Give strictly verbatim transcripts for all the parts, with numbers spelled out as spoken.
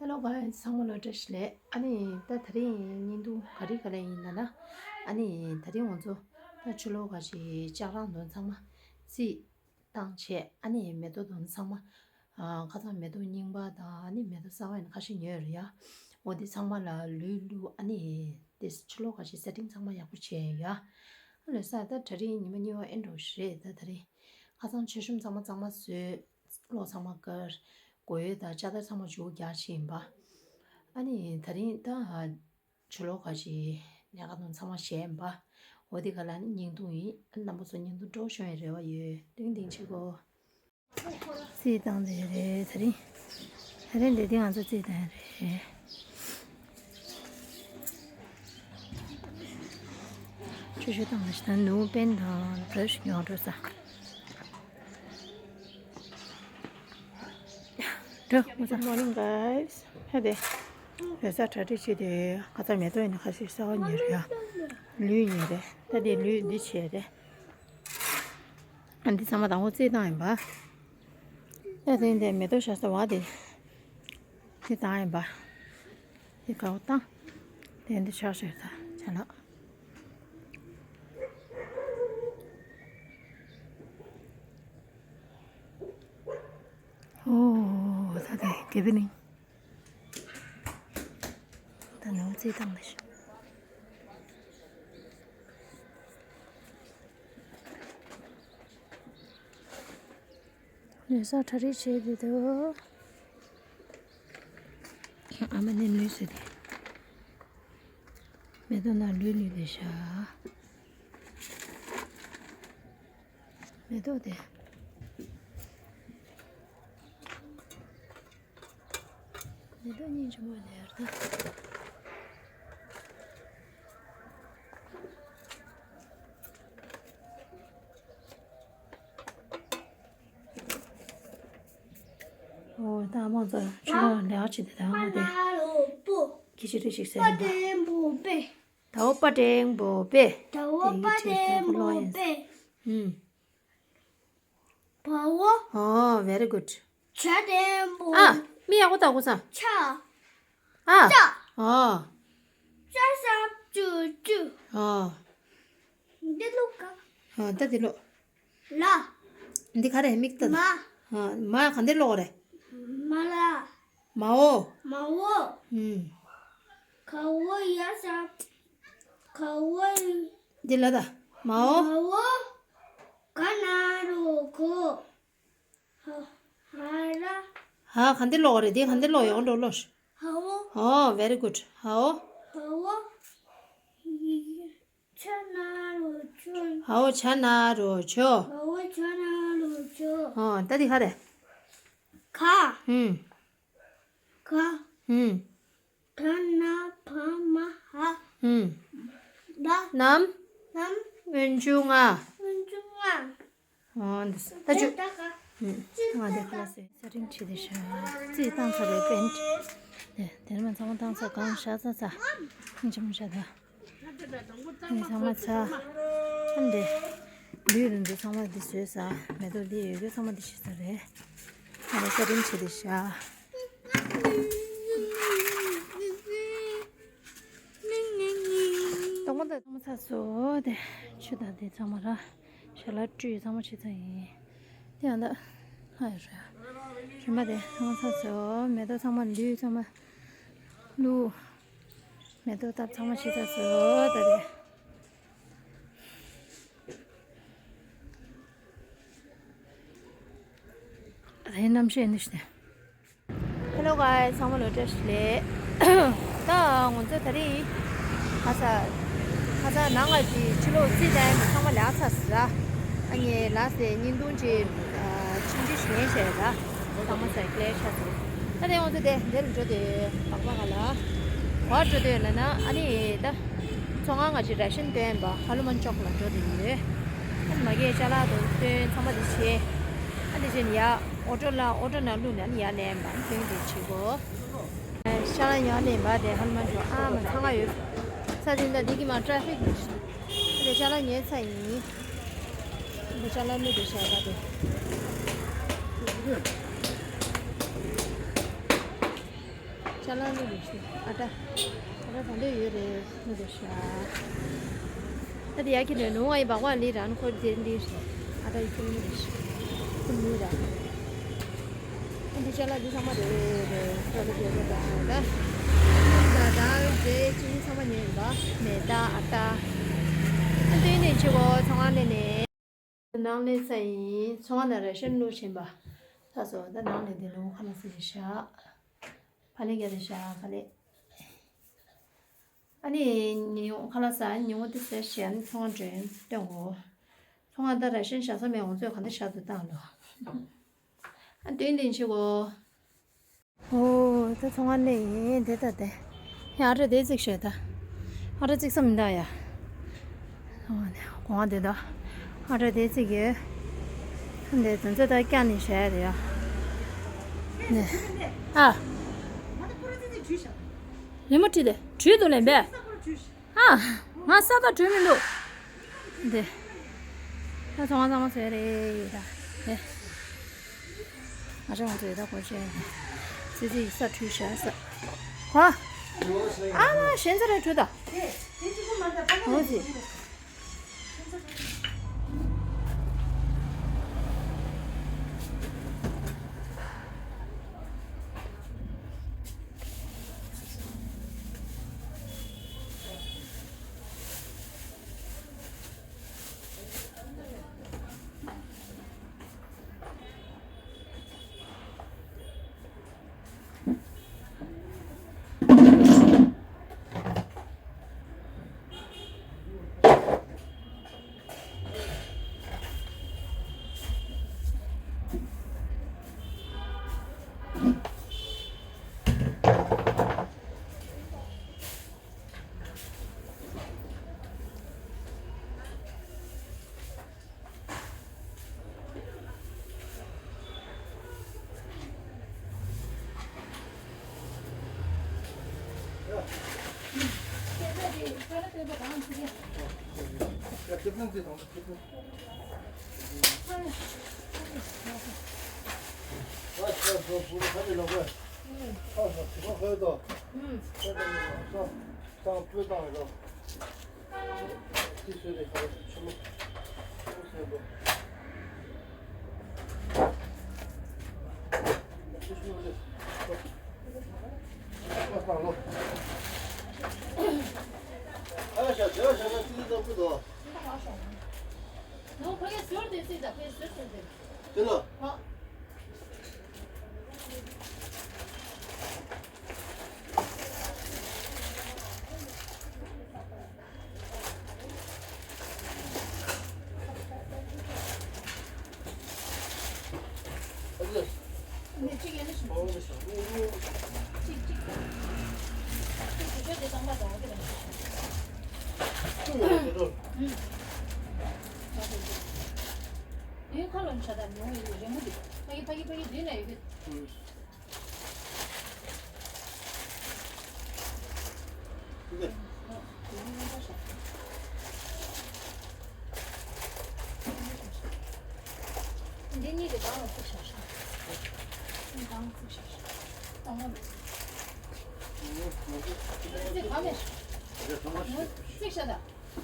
ལོ་ག་ཚང་མ་ལོ་བཀྲ་ཤིས་བདེ་ལེགས། ཨ་ནི་ད་དེ་རིང་བརྙན་ཐུང་ག་རེ་ག་ལ་ཡིན་ལབ་ན། ཨ་ནི་དེ་རིང་ང་ཚོ་ད་ཕྱི་ལོགས་ག་ཞིག་ལྕགས་རང་དོན་ཚང་མ་རྩིས་བཏང་བྱས། ཨ་ནི་མེ་ཏོག་དོན་ཚང་མ། ཨ་ཁ་སང་མེ་ཏོག་རྙིང་པ་དང་ཨ་ནི་མེ་ཏོག་གསར་པ་ཡིན་ཁ་ཤས་ཉོས་རེད་ཡ། འོ་དེ་ཚང་མ་ལ་ལུད་བླུགས། ཨ་ནི་དེ་ཕྱི་ལོགས་ག་ཞིག་སེ་ཊིང་ཚང་མ་ཡག་པོ་བྱས་ཡ། ཨ་ལོས་ས་ད་དེ་རིང་ཉི་མ་གཉིས་པ་ཨེ་འགྲོ་ཞིག་རེད། ད་དེ་རིང་ཁ་སང་མཆོད་གཤོམ་ཚང་མ་གཙང་མ་བཟོས། གློག་ཚང་མ་བཀར། སྒོ་ཡོལ་དང་ལྕགས་དར་ཚང་མ་མཇུག་རྒྱག་བཞིན་པ། ཨ་ནི་དེ་རིང་ད་ཕྱི་ལོགས་ག་ཞིག་ལས་ཀ་དང་ཚང་མ་བྱས་པ། འོ་དེ་ག་ལ་ནི་བརྙན་ཐུང་ཡིན། ཨ་རྣམ་པ་ཚོ་བརྙན་ཐུང་སྤྲོ་བྱུང་བའི་རེ་བ་ཡོད། ཏིང་ཏིང་བྱེད་དགོས། རྩིས་བཏང་དེ་རེད། དེ་རིང་དེ་རིང་འདི་དེ་ང་ཚོ་རྩིས་བཏང་རེད། ཆུ་ཆུ་བཏང་ཞིག་དང་ནུ་པེན་དང་བྲོས་ཉོ་འགྲོ་ས། འགྲོ་ངོ་ཚ། Good morning, guys. ཧེ་དེ། རེས་གཟའ་གྲ་སྒྲིག་བྱས་ཏེ་ཁ་ཚ་མེ་ཏོག་ཡིན་ན་ཁ་ཤས་གསར་པ་ཉོས་རེད་ཡ། ལུད་ཉོས་རེད། ད་དེ་ལུད་འདི་བྱས་རེད། ཨ་འདི་ཚང་མ་དང་པོ་རྩིས་བཏང་ཡིན་པ། ཨ་དེ་འདི་མེ་ཏོག་བཞག་ས་བ་དེ། དེ་བཏང་ཡིན་པ། དེ་ག་བ་བཏང་། དེ་འདི་ཆགས་ཤོར་ད་ཆ་ལགས། ཨོ་ད་དེ་དགེ་བའི་གླིང་། ད་ནོར་རྩིས་བཏང་ལ་ཤོག་ལས་ས་གྲ་སྒྲིག་བྱས་བསྡད་འདུག་ཨ་མ་ནི་ལུས་ཟེར་ཏེ། མེ་ཏོག་ནང་ལུས་ལུས་བསྡད་ཤག་མེ་ཏོག་དེ། མེ་ཏོག་སྙིང་རྗེ་མོ་ལེར་ད། ཨོ་ད་མང་ཚོ་ཆུ་ལོག་ལེགས་བྱེད་དེ་ད་ང་དེ་ཁྱི་ཆུ་རེ་ཞིག་ཟེར་ཡིན་པ། ད་འོ་པ་ཏྲེང་པོ་པེ། ད་འོ་པ་ཏྲེང་པོ་པེ། ཨུམ། བ་འོ། ཨོ་very good. ཇ་ལྡན་པོ། ཨ། མི་ཡག་པོ་ལྟ་དགོས་སམ། ཆ། ཨ། ཙ། ཨོ། ཙ་ས་བཅུ་བཅུ། ཨོ། འདི་ལོ་ག་ཨ་ད་འདི་ལོ། ལ། འདི་ག་རེ་མིག་ལྟ། མ། ཨ་མ་ག་འདི་ལོག་རེད། མ་ལ། མ་འོ། མ་འོ། ཨུམ། ག་འོ་ཡ་ས། ག་འོ། འདི་ལ་ད། མ་འོ། མ་འོ། ག་ན་རོ་གོ། ཧ་ཧ་ར། ཧ་ག་འདི་ལོག་རེད། འདི་ག་འདི་ལོག་ཡོང་འགྲོ་ལོ། ཧ་འོ། ཨོ་very good. ཧ་འོ། ཧ་འོ། ཆ་ན་རོ་ཆོ། ཧ་འོ་ཆ་ན་རོ་ཆོ། ཧ་འོ་ཆ་ན་རོ་ཆོ། ཨོ་ད་འདི་ག་རེད། ག་ཧུམ། ག་ཧུམ། ད་ན་བ་མ་ཧ། ཧུམ། ད། ནམ། ནམ། སྔོན་འཇུག་ང་། སྔོན་འཇུག་ང་། ཨོ་འདི་ད་ཅུ། ད་ག་ཧུམ། ང་འདི་ཁ་ལ་སེ་ས་རིང་ཁྲི་དེ་ཤ། རྩིས་བཏང་ཚར་བའི་པེན་ཊི། དེ་དེར་མ་ཚང་མ་བཏང་ཚར་གང་ཤ་ཚ་ཚ། ཧིང་ཆ་མ་ཤ་ད། ངས་ཚང་མ་ཚ། ཨ་འདྲེ། ལུས་རིན་འདི་ཚང་མ་འདི་བཟོས་ས། མེ་ཏོག་འདི་ཡོད་རྒྱུ་ཚང་མ་འདི་བྱེད་ས་རེད། ཨ་རེ་ས་རིན་བྱེད་དེ་ཤ། ཏོག་མ་འདི་ཚང་མ་ཚ་སོ་དེ། ཆུ་དང་འདི་ཚང་མ་ར། ཞལ་ལག་བཀྲུས་ཚང་མ་བྱེད་ས་ཡིན། དེ་ཡང་ད། ཧ་ཡོད་རེད། རིན་མ་དེ་ཚང་མ་ཚ་སོ། མེ་ཏོག་ཚང་མ་ལུས་ཚང་མ། ལུས། མེ་ཏོག་བཏབ་ཚང་མ་ཕྱི་ཚ་བཟོ་ད་རེད། རེད་རྣམ་ཤེས་ནི་ཤི་ནས། Hello guys, ཚང་མ་ལོ་བཀྲ་ཤིས་བདེ་ལེགས། ད་ང་ཚོ་ད་རེས་ཁ་ས་ཁ་ས་ནང་ང་ཅིག་ཕྱི་ལོགས་རྩིས་བཏང་ཡིན་པ་ཚང་མ་ལེགས་ཚར་ཟ། ཨ་ནི་ལ་སེ་བརྙན་ཐུང་ཅིག་ཨ་ཆུང་ཆུང་ཞིག་ལེན་བྱས་ད། ཚང་མ་ས་ཀླད་ཆགས་སོང་། ད་དེ་ང་ཚོ་དེ་འདིར་འགྲོ་དེ་བག་པ་ག་ལ། ག་པར་འགྲོ་དེ་ཡོད་ལབ་ན་ཨ་ནི་ད། ཚོང་ཁང་ང་ཅིག་ར་ཤན་སྟོན་པ་ཧ་ལུ་མན་ཅོག་ལ་འགྲོ་དེ་ཡོད། ཨ་ནི་མ་གིའི་ཅ་ལག་དང་སྟོན་ཚང་མ་དེ་བྱས། ཨ་དེ་བྱས་ནས་ཡ་ཨོ་ཊོ་ལ་ཨོ་ཊོ་ནང་བླུགས་ནས་ཨ་ནི་ཡར་ལེན་པ་ཨ་ནི་སྟོན་དེ་བྱེད་དགོས། ཅ་ལག་ཉོ་ལེན་པ་དེ་ཧ་ལུ་མན་ཅོག་ཨ་མ་ཚང་ང་ཡོད། ས་ཆེན་ད་འདི་གི་མ་ཊ་ཧྥི་ཀ་འདི་ཅ་ལག་ཉོས་ཚར་ཡིན། འདི་ཅ་ལག་མི་འདི་ཤ་ལ་དེ། ཅ་ ཅ་ལག་ལི་རེད་ཤི། ཨ་ཏ། ཨ་ཏ་ག་འདྲ་ཡོད་རེད། ལི་རེད་ཤ། ད་དེ་ཡ་ཁྱི་རེད་ནོ། ཨ་ཡི་བག་བག་ལི་རན་ཁོ་དེ་ལི་རེད། ཨ་ཏ་ཡི་ཁྱི་ལི་རེད་ཤི། ཁྱི་ལི་ར། ཨ་འདི་ཅ་ལག་འདི་ཚང་མ་རེད་རེད། ཨ་ཏ་དེ་རེད་ད་ད། ད་ད་དེ་ཅི་ནི་ཚང་མ་ཉོས་ཡིན་པ། མེ་ད་ཨ་ཏ། ཨ་འདི་ནས་ཆི་གོ་ཚང་མ་ནས་ནས། ནང་ལས་ས་ཡིན། ཚོང་ཁང་ནས་རེ་ཤན་བླུགས་ཕྱིན་པ། ད་སོ་ད་ནང་ལས་དེ་ནོ་ཁ་ལ་སི་ཞི་ཤ། ཕ་ལེ་ག་རེ་ཤ་ཕ་ལེ། ཨ་ནི་ཉི་ཁ་ལ་ས་ཉི་འོ་དེ་སེ་ཤན་ཚོང་ཁང་འདྲེན་སྟོན་གོ། ཚོང་ཁང་ད་རེ་ཤན་ཤ་ས་མེ་འོང་ཚོད་ག་འདི་ཤ་དུ་བཏང་ལོ། ཨ་དོན་དེ་ཆི་གོ། ཨོ། ད་ཚོང་ཁང་ནས་ཡིན་དེ་ད་དེ། ཡ་ཨ་རེ་དེ་ཙིག་ཤོད་ད། ཨ་རེ་ཙིག་ས་མི་འདའ་ཡ། ཨོ་ནས་གོང་དེ་ད། ཨ་རེ་དེ་ཙིག་ཡོད། འདི་དོན་ཚོད་ད་སྐྱ་ནས་བྱས་དེ་ཡ། ནས། ཨ། རི་མོ་བྲིས་ཏེ་བྲིས་འདུག་ལེན་པས། ཨ། ང་ས་ད་གྲོལ་མི་འདུག་འདི། ད་ཚོང་ཁང་ཚང་མ་ཚོས་རེད་ཡོད་ད། ཨེ། ང་ཚོ་ང་ཚོ་ཡོད་ད་གོ་ཤེས། ཙི་ཙི་ཡི་ས་འཁྲུལ་ཤ་ས། གོ། ཨ་མ་གཞན་ཚོ་རེ་འཁྲུལ་ད། འོ་ཙི། འདི་གཉིས་ཀྱི་སྒང་ལ་བཙུགས་བཞག་ཤག་འདི་སྒང་བཙུགས་བཞག་ཤག་སྟོང་པ་མེད། འདི་གང་མེད། བཙུགས་བཞག་ད།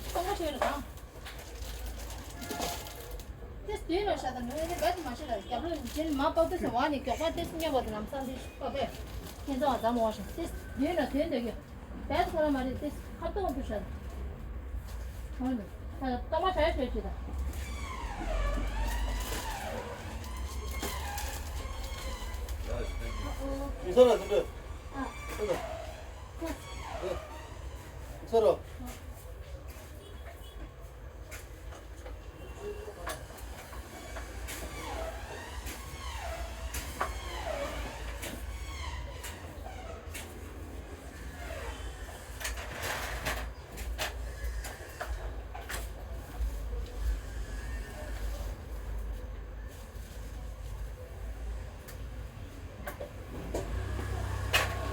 སྟོང་པ་ཆོས་རེད་དང་། ཏེས་དུས་ལ་ཤ་དང་ནུས་ཏེ་བེད་མ་ཤེས་ལ་རྒྱབ་ལོ་ཅན་མ་པག་ཏེས་བ་ནི་མགྱོགས་པ་ཏེས་སྙོབ་པ་དེ་ལམ་སང་ཏེས་པ་པས་ཁྱེད་ཚོ་བ་ཙམ་འོ་ཤ་ཏེས་དུས་ལ་དོན་དུ་གི་བེད་ཁོ་ན་མ་རེད་ཏེས་ཁ་ཏོང་དུ་ཤ་དང་། འོ་ནི་ད་ལྟ་མ་ཤ་ཡ་ཤོད་ཅི་དང་། མི་ཚོ་ལ་དུ་འདོད། ཨ། ཚོ་ལ། ཚོ་རོ།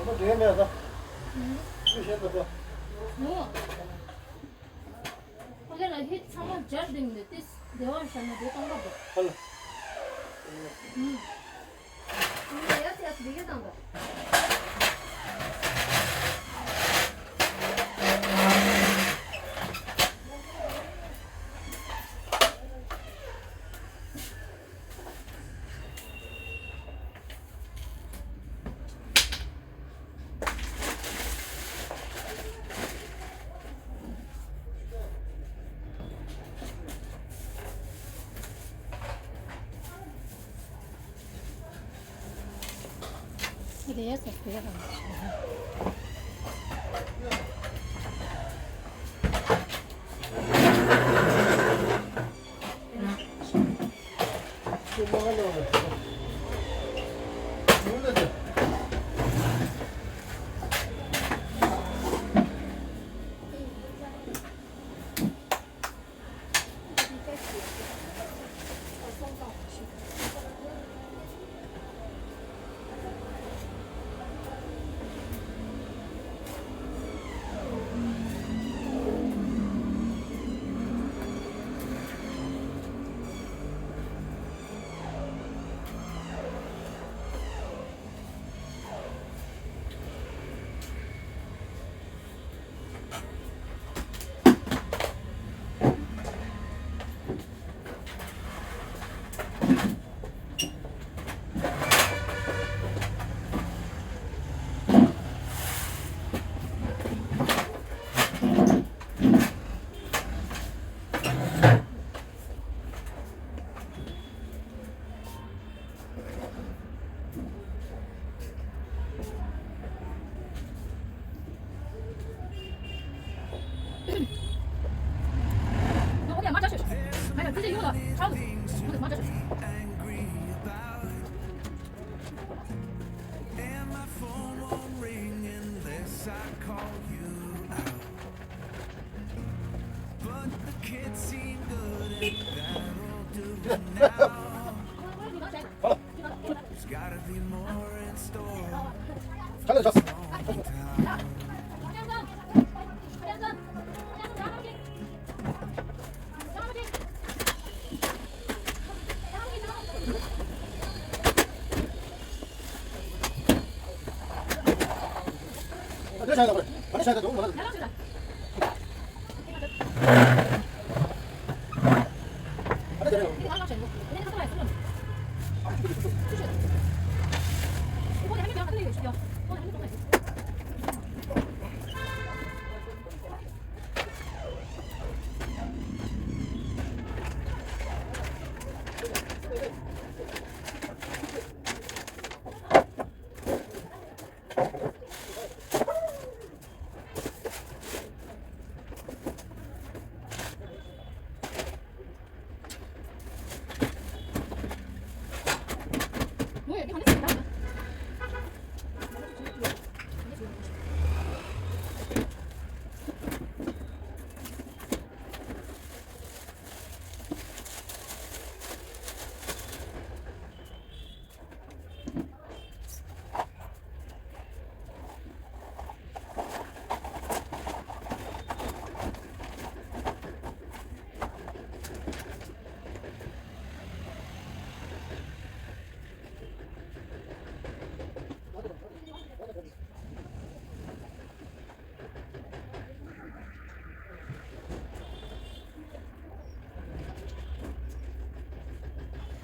ཁོ་ན་འདྲེན་མེད་ད། ཨུ། ཅི་བཤད་ད་ད། ནོ། ཁོ་ལ་ལ་ཧིད་ཚང་མ་སྦྱར་དེ་མི་འདུག་ཏེ་བདེ་བར་བཞག་ན་བདེ་སྟོང་པ་འདུག་ཧ་ལ། ཨུ། ཁོ་ལ་ཡ་ཚ་ཡ་ཚ་བི་གེ་བཏང་ད། རེད་ཟེར་དེ་རང་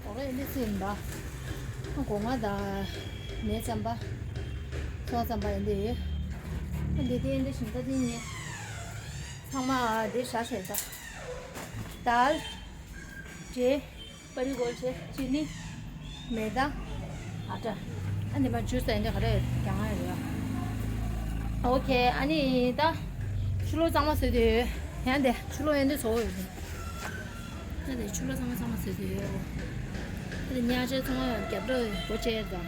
འོ་རེད། འདི་ཚོ་ཡིན་པ། སྒོ་ང་དང་ནས་རྩམ་པ། ཚོང་རྩམ་པ་ཡིན་འདི་ཡོད། འདི་དེ་འདི་བཞིན་ད་འདི་ཉེ། ཚང་མ་འདི་ཧྲ་ཞེ་ད། དལ། འབྲས། པ་རི་གོལ་ཆེ། ཅི་ནི། མེ་ད། ཨ་ཏྲ། ཨ་ནི་མ་ཇུས་ཨ་ནི་ག་རེ་རྒྱང་ང་རེད། ཨོ་ཁེ། ཨ་ནི་ད་ཕྱི་ལོགས་གཙང་མ་བཟོས་དུས་ཡང་དེ་ཕྱི་ལོགས་ཡང་དེ་བཟོ་འོས་ཡོད། ཨ་ནི་ཕྱི་ལོགས་གཙང་མ་གཙང་མ་བཟོས་དུས་ཡོད། ཨ་ནི་ཉ་ཆེ་ཚོང་ཡང་རྒྱབ་ལོགས་སྒོ་ཕྱེ་དང་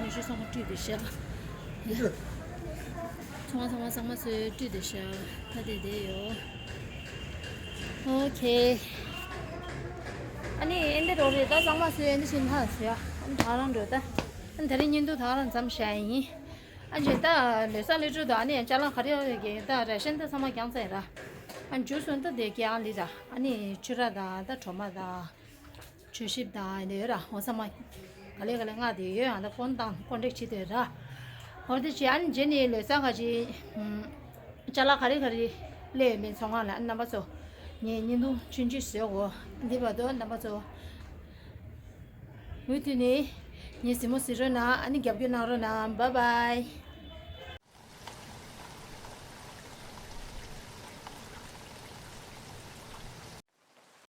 ཉི་ཤུ་ཚོང་ཁང་བཀྲུས་དེ་ཤག་ཚོང་ཁང་ཚང་མ་གཙང་མ་བཟོས་བཀྲུས་དེ་ཤག་ད་དེ་དེ་ཡོད། ཨོ་ཁེ། ཨ་ནི་ཨེ་འདི་རོ་རེད། ད་གཙང་མ་བཟོས་ཨེ་འདི་བཞིན་ལྷག་བཟོས། ཨ་ནི་ད་རང་འགྲོ་ད། ཨ་ནི་ད་རིང་ཉིན་དུ་ད་རང་མཚམས་བཞག་ཡིན། ཨ་ནི་ད་ལོ་གསར་སླེབས་དུས་ད་ཨ་ནི་ཅ་ལག་ག་རེ་ཡོད་ཀྱི་ད་རེ་ཤན་ད་ཚང་མ་རྒྱང་ཚད་ར། ཨ་ནི་ཇུས་སོན་ད་དེ་རྒྱང་ལི་ར། ཨ་ནི་ཆུ་ར་ད་ད་གྲོ་མ་ད། ཆོས་ཞིབ་དང་ཡོད་ར། འོ་ཚང་མ་ག་ལེ་ག་ལེ་མངགས་དེ་ཡོད། ཨ་ད་ཕོན་དང་ཀོན་ཊེག་བྱེད་དེ་ར། འོ་དེ་བྱས་ཨ་ནི་རྗེས་ནས་ལོ་གསར་ག་ཅི། ཅ་ལག་ག་རེ་ག་རེ་སླེབས་མིན་ཚོང་ཁང་ལ་ཨ་ནི་རྣམ་པ་ཚོ། ངས་བརྙན་ཐུང་ཆུང་ཆུང་བཟོས་གོ། འདི་བར་དུ་རྣམ་པ་ཚོ། མུ་མཐུད་ནས་ངའི་གཟིགས་མོ་གཟིགས་རོགས་གནང་། ཨ་ནི་རྒྱབ་སྐྱོར་གནང་རོགས་གནང་། བཱའི་བཱའི།